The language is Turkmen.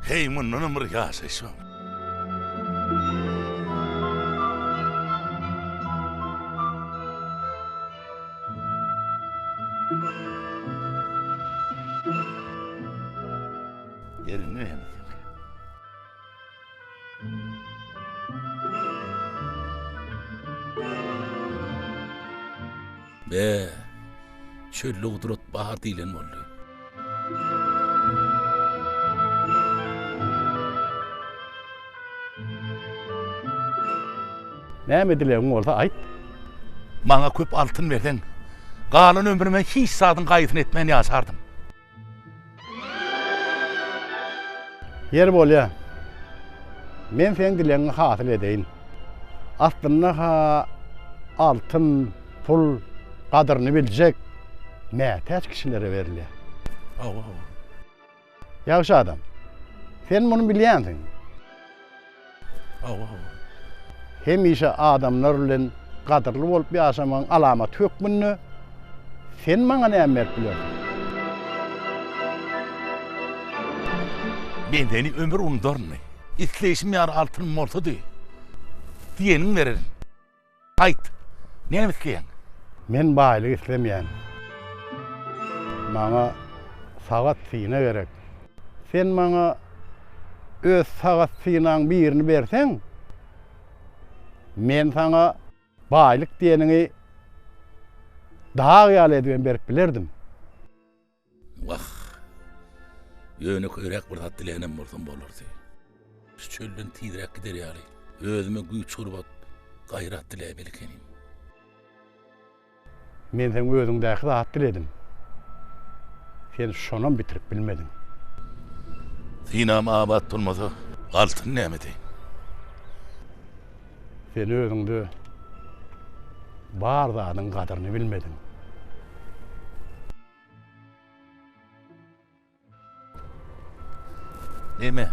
Heý, mundanam bir ýaşaýyş bar. Ýerinde näme seňki? Be, çölde gudrat bar diýlen boldy. Näme dilegiň bolsa aýt. Maňa köp altyn berseň, galan ömrüme hiç zadyň gaýgysyny etmän ýaşardym. Ýeri bolýa. Men seň dilegiňi hasyl edeýin. Aslynda-ha altyn, pul gadyryny biljek mätäç kişilere berilýär. Hawa, hawa. Ýagşy adam, sen muny bilýänsiň. Hawa, hawa. Hemişe adamlar bilen gadyrly bolup ýaşamagyň alamaty hökmünde sen maňa näme berip bilersiň? Men seni ömür unudarynmy? Isleýşim ýaly altynym bolsady, diýeniňi bererin. Aýt, näme isleýäň? Men baýlyk islemeýän. Maňa sagat syna gerek. Sen maňa öz sagat synaň birini berseň, men saňa baýlyk diýeniňi dag ýaly edibem berip bilerdim. Wah! Ýönekeýräk bir zat dilänem bolsam bolardy. Şu çölden tizräk gider ýaly, özüme güýç-gurbat, gaýrat diläýmeli ekenim. Men seň özüňdäki zat diledim. Sen şonam bitirip bilmediň. Synam abat bolmasa, altyn nämedi? Sen özüňde bar zadyň gadyryny bilmediň. Neme?